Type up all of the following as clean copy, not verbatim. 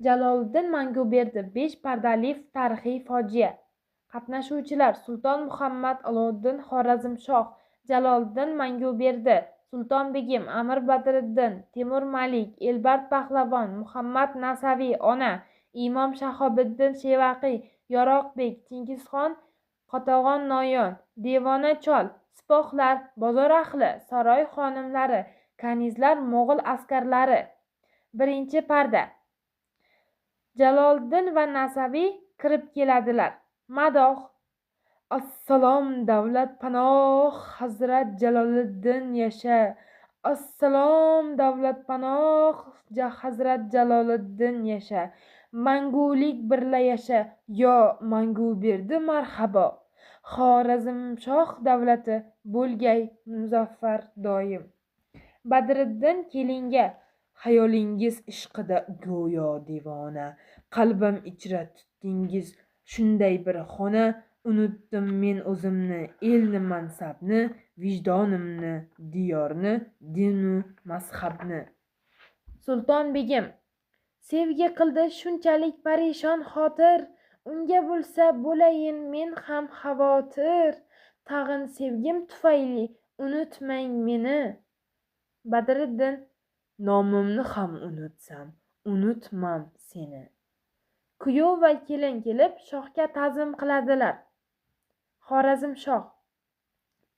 Jaloliddin Manguberdi. Besh pardali tarixiy fojia. Qatnashuvchilar: Sulton Muhammad Aloviddin Xorazmshoh, Jaloliddin Manguberdi, Sultonbegim, Amir Badriddin, Temur Malik, Elbert Pahlavon, Muhammad Nasaviy ona, Imom Shahobiddin Shevaqiy, Yoroqbek, Chingizxon, Qotog'on noyon, Devona chol, sipohlar, bozor ahli, saroy xonimlari, kanizlar, mo'g'ul askarlari. Birinchi parda. Jaloliddin va Nasaviy kirib keladilar. Madoh. Assalom davlat panoh Hazrat Jaloliddin yasha. Assalom davlat panoh Hazrat Jaloliddin yasha. Mangulik birla yasha, yo Manguberdi marhabo. Xorazmshoh davlati bo'lgay muzaffar doim. Badriddin kelinga: Xayolingiz ishqida go'yo devona, qalbim ichra tutdingiz shunday bir xona. Unutdim men o'zimni, elni, mansabni, vijdonimni, diyorni, dinu mazhabni. Sultonbegim: Sevgi qildi shunchalik parishon xotir, unga bo'lsa bo'layin men ham xavotir. Tag'in sevgim tufayli unutmang meni. Badriddin: Nomimni ham unutsam, unutmam seni. Kuyov va kelin kelib shohga ta'zim qiladilar. Xorazmshoh: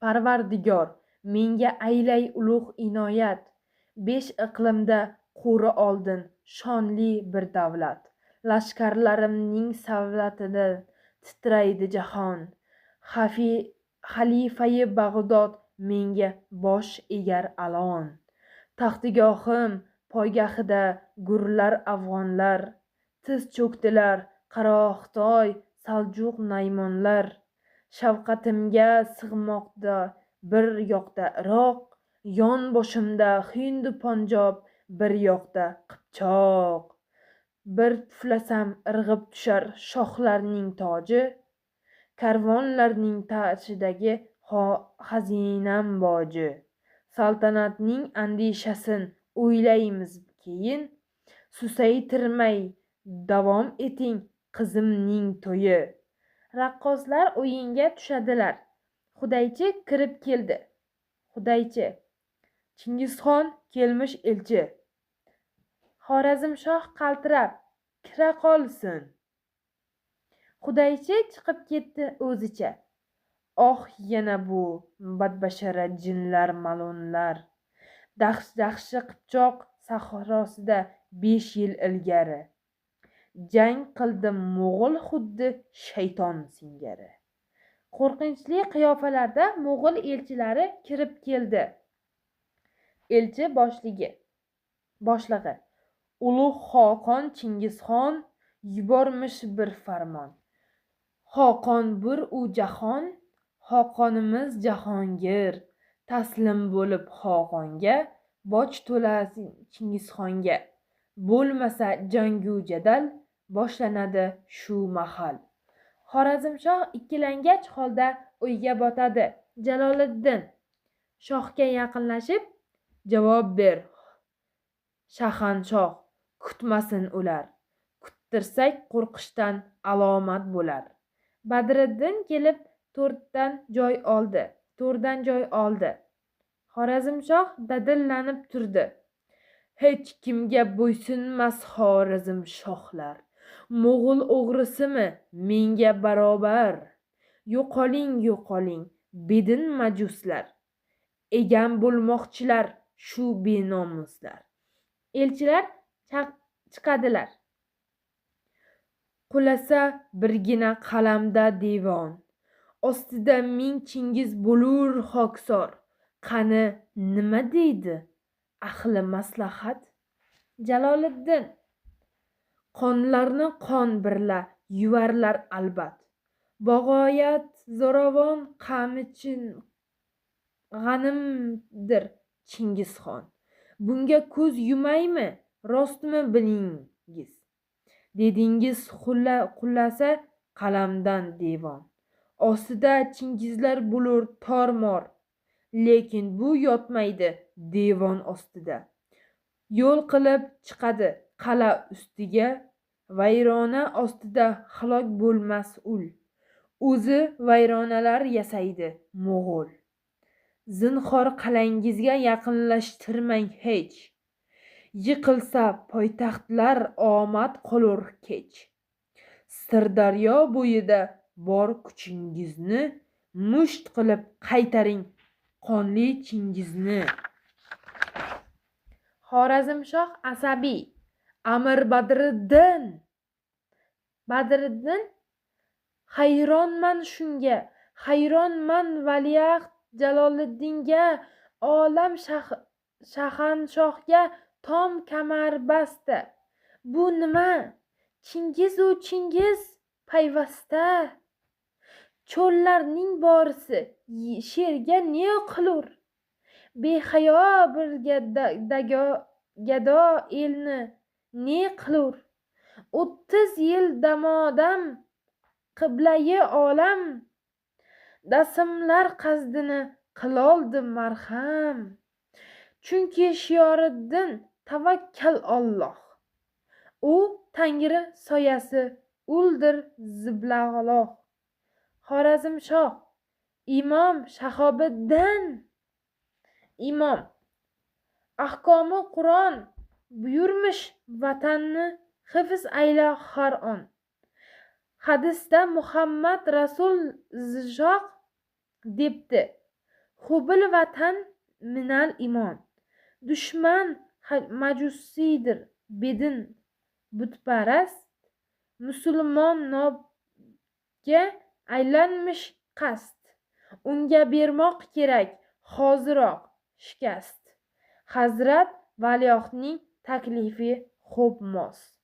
Parvardigor, menga aylay ulug' inoyat. Besh iqlimda qo'ri oldin shonli bir davlat. Lashkarlarimning savlatidan titraydi jahon. Xalifai Bag'dod menga bosh egar alon. Taxtigohim poygahida gurlar afg'onlar. Tiz cho'kdilar Qaro Xitoy, Saljuq naymonlar. Shafqatimga sig'moqda bir yoqda Iroq, yon boshimda Hindu Panjob, bir yoqda Qipchoq. Bir puflasam irg'ib tushar shohlarning toji, karvonlarning tashidagi xazinam boji. Saltanatning andishasin o'ylaymiz keyin, susaytirmay davom eting qizimning to'yi. Raqqoslar o'yinga tushadilar. Hudaychi kirib keldi. Hudaychi: Chingizxon kelmish elchi. Xorazmshoh qaltirab: Kira qolsin. Hudaychi chiqib ketdi o'zicha. Oh, yana bu badbashara jinlar mal'unlar. Dahshi Qipchoq sahrosida 5 yil ilgari jang qildim mo'g'ul xuddi shayton singari. Qo'rqinchli qiyofalarda mo'g'ul elchilari kirib keldi. Elchi boshlig'i: Ulug' xoqon Chingizxon yubormish bir farmon. Xoqon bir u jahon, xoqonimiz jahongir. Taslim bo'lib xoqonga, boj to'lasin Chingizxonga. Bo'lmasa jangu jadal boshlanadi shu mahal. Xorazmshoh ikkilangach holda o'yga botadi. Jaloliddin shohga yaqinlashib: Javob ber, shahanshoh, kutmasin ular. Kuttirsak qo'rqishdan alomat bo'lar. Badriddin kelib to'rdan joy oldi. To'rdan joy oldi. Xorazmshoh dadillanib turdi. Hech kimga bo'ysunmas Xorazm shohlar. Mo'g'ul o'g'risimi menga barobar? Yo'qoling, yo'qoling, bedin majuslar. Egam bo'lmoqchilar shu benomuslar. Elchilar chiqadilar. Qulasa birgina qalamda devon. Ostida ming Chingiz bo'lur xokisor. Qani nima deydi ahli maslahat? Jaloliddin: Qonlarni qon birla yuvarlar albat. Bag'oyat zo'ravon qamichin g'animdir Chingizxon. Bunga ko'z yumaymi, rostmi bilingiz? Dedingiz qulasa qalamdan devon. Ostida Chingizlar bo'lur tor-mor. Lekin bu yotmaydi devon ostida. Yo'l qilib chiqadi qal'a ustiga, vayrona ostida halok bo'lmas ul. O'zi vayronalar yasaydi mo'g'ul. Zinhor qal'angizga yaqinlashtirmang hech. Yiqilsa poytaxtlar omad qolur kech. Sirdaryo bo'yida bor kuchingizni musht qilib qaytaring qonli Chingizni. Xorazmshoh asabiy. Amir Badriddin. Badriddin hayronman shunga, hayronman valiahd Jaloliddinga, olam shahanshohga tom kamarbasta. Bu nima? Chingiz u Chingiz payvasta. Cho'llarning borisi sherga ne qilur? Behayo bir gado elni ne qilur? 30 yil damodam qiblai olam, dasimlar qasdini qiloldi marham. Chunki shioriddin tavakkal Alloh. U Tangri soyasi uldir ziblaloh. Xorazmshoh Imom Shahobiddin. Imom ahkomi Qur'on buyurmish vatanni hifz ayla har on. Hadisda Muhammad Rasul Zijoq debdi: Hubil vatan minal imon. Dushman majusiydir bedin butparast, musulmon nobga aylanmish qasd. Unga bermoq kerak hoziroq shikast. Hazrat Valiyohning taklifi xo'p mos.